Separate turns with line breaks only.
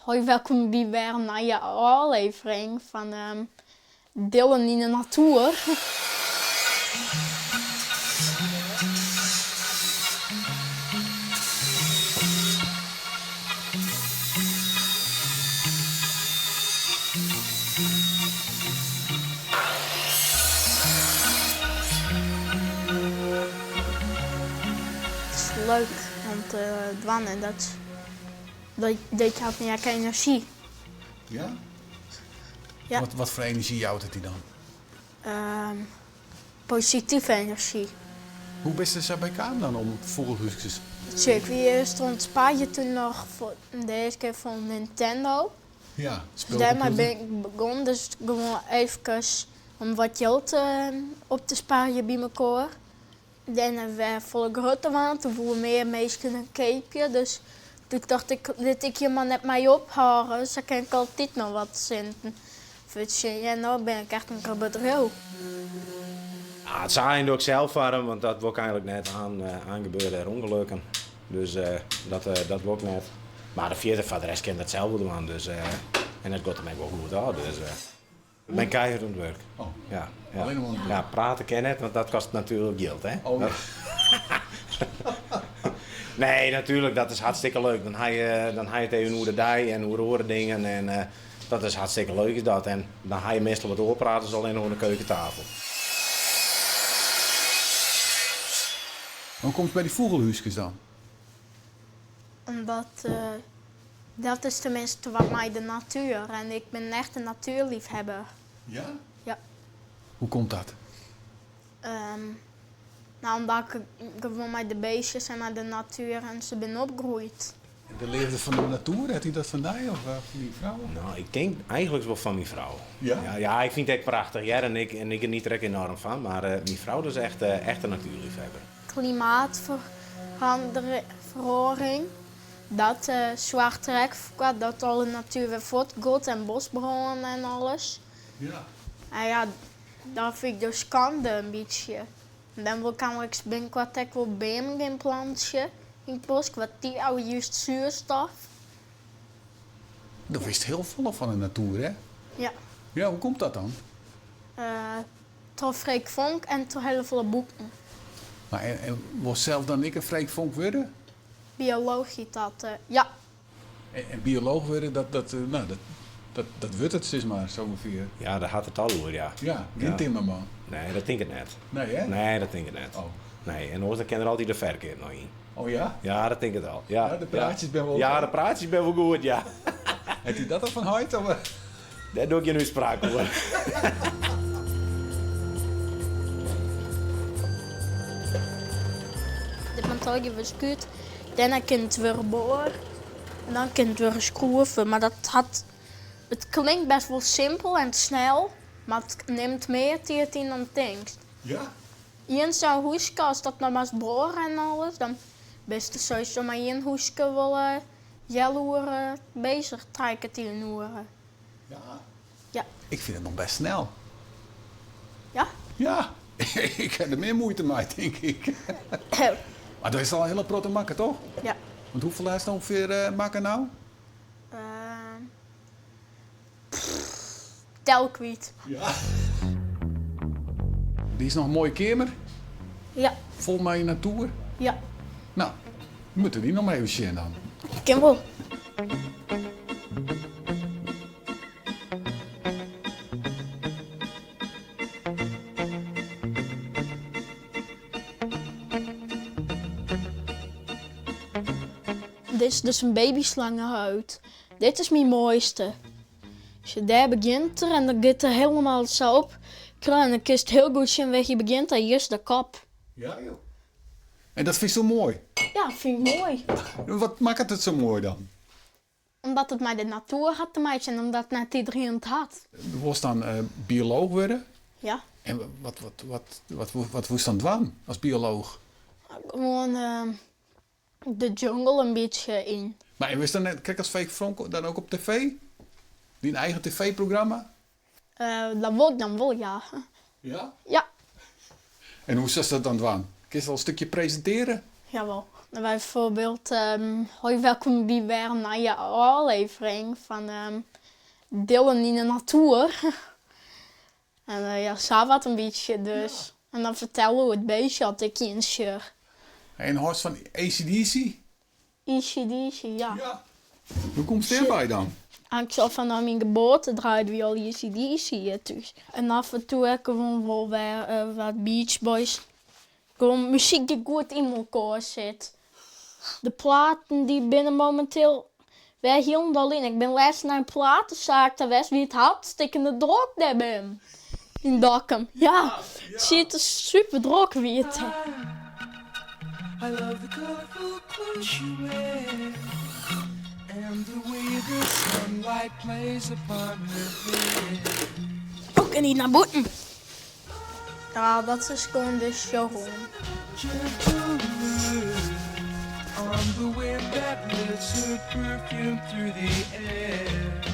Hoi, welkom by wer in nije ôflevering fan Dylan yn de natoer. It is leuk om te dwaan en dat dat jout my ek enerzjy.
Ja?
Ja.
Wat foar enerzjy jout it dy dan?
Positive enerzjy.
Hoe bist der sa by kaam dan om fûgelhúskes?
Tsjek, ik wie earst oan it sparjen toen noch foar de earste kear foar Nintendo.
Ja,
Dus dêrmei bin ik begûn, dus gewoan efkes om wat jild op te sparjen by mekoar. Dêrnei wer folle grutter waard, toen woene mear minsken it keapje, dus doe tocht ik, lit ik hjir mar net mei ophâlde, sa kin ik altyd noch wat sinten fertsjinje en no bin ik echt in grut bedriuw.
Ah, it saaien doch ik sels foar him, want dat wol ik eigenlik net. Aanst gebeure der ûngelokken, dus dat, dat wol ik net. Mar fierder foar de rest kin dat sels wol dwaan, dus en dat giet him ek wol goed ôf, dus. Ik bin keihard oan it wurk.
Oh.
Ja, ja.
Allinnich oan it wurk?
Ja, prate kin net, want dat kostet natuerlik jild, hè.
Oh.
Nee, natuerlik, dat is hartstikke leuk. Dan ha je, dan ha je it even oer de dei en oer oare dingen en dat is hartstikke leuk is dat. En dan ha je meastal wat oar praat as allinnich oan de keukentafel.
Hoe komst by dy fûgelhúskes dan?
Omdat dat is tenminste wat mei de natuer en ik bin echt in natuerleafhawwer.
Ja?
Ja.
Hoe komt dat?
No, omdat ik gewoan mei de beestjes en mei de natuer en sa bin opgroeid.
De leafde fan de natuer, hat hy dat fan dy of fan dyn frou?
No, ik tink eigenlik wol fan myn frou.
Ja?
Ja, ja, ik fyn it ek prachtich hear en ik, en ik geniet der ek enoarm fan, mar myn frou dat is echt, echt in natuerleafhawwer.
Klimaatferoaring, dat soarget der ek foar dat alle natuer wer fuortgiet en bosbrânen en alles.
Ja.
En ja, dat fyn ik dus skande in bytsje. En dan wol ik eigentlik binnenkoart ek wol beammen gean plantsje yn it bosk, want dy jouwe júst soerstof.
Do witst hiel folle fan de natuer, hè?
Ja.
Ja, hoe komt dat dan?
Troch Freek Vonk en troch hiele folle boeken.
Mar en, en wolst sels dan ek in Freek Vonk wurde?
Biolooch hjit dat, ja.
En, en biolooch wurde, dat, dat, no, dat, dat, dat wurdt it sis mar, sa ûngefear.
Ja, dêr hat it al oer, ja.
Ja, gjin timmerman.
Nee, dat tink ik net.
Nee, hè?
Nee, dat tink ik net.
Oh.
Nee, en oars dan kin der altyd de ferkeap noch yn.
Oh ja?
Ja, dat tink ik al. Ja,
Ja, de praatsjes binne wol
Ja,
oké.
de praatsjes binne wol goed, ja.
Hat hy dat al fan heit? Of?
Dêr doch ik gjin útspraak oer.
Dit moat allegear wer skúrd. Dêrnei kin it wer board en dan kin it wer skroeven. Mar dat hat, it klinkt best wol simpel en snel, mar it nimt mear tiid yn dan tinkst.
Ja?
Ien sa'n húske, as dat noch moatst boare en alles, dan bist der sowieso mei ien húske wol healoere bezich, trije kertier in oere.
Ja?
Ja.
Ik fyn it noch best snel.
Ja?
Ja, ik ha der mear muoite mei, tink ik. Mar do hast al in hiele protte makke, toch?
Ja.
Want hoefolle hast ûngefear makke no?
Tel kwyt.
Ja. Dy is noch in moaie keamer.
Ja.
Fol mei natuer.
Ja.
No, we moatte dy noch mar even sjen dan.
Kin wol. Dit is dus in babyslangehuid. Dit is myn moaiste. Sjoch, dêr begjint er en dan giet er hielendal sa op en dan kinst hiel goed sjen wêr't hy begjint en hjir is de kop.
Ja joh. En dat fynsto moai?
Ja, fyn ik moai.
Wat makket it sa moai dan?
Omdat it mei de natoer hat te meitsjen en omdat net iderien it hat.
Do wolst dan biolooch wurde?
Ja.
En wat, wat, wat, wat, wat wolst dan dwaan as biolooch?
Gewoan de jungle in bytsje yn.
Mar en wurdst dan net krekt as Freek Vonk dan ook op TV? Dyn eigen TV-programma?
Dat wol ik dan wol, ja.
Ja?
Ja.
En hoe silst dat dan dwaan? Kinst al in stikje presintearje?
Jawol. Bijvoorbeeld, hoi welkom by wer in nije ôflevering fan Dylan yn de natoer. En ja, sa wat in bytsje dus. En dan fertelle oer it beestje at ik ien sjoch.
En hâldst fan ACDC?
ACDC, ja.
Ja. Hoe komst dêrby dan?
Eins al fanôf myn geboarte draaiden wy al ACDC hjir thús. En af en toe ek gewoan wol wer wat Beach Boys. Gewoan muzyk dy't goed yn elkoar sit. De platen dy binne mominteel wer hielendal yn. Ik bin lêsten nei in platesaak ta west, wie it hartstikkende drok dêr bin. Yn Dokkum. Ja, it siet der super drok wie it.
I love the colorful clothes she wears and the way the sunlight plays upon her hair.
Oh, kin niet nei bûten. Ja, dat is gewoan de showroom.
Gentle move on the wind that lifts her perfume through the air.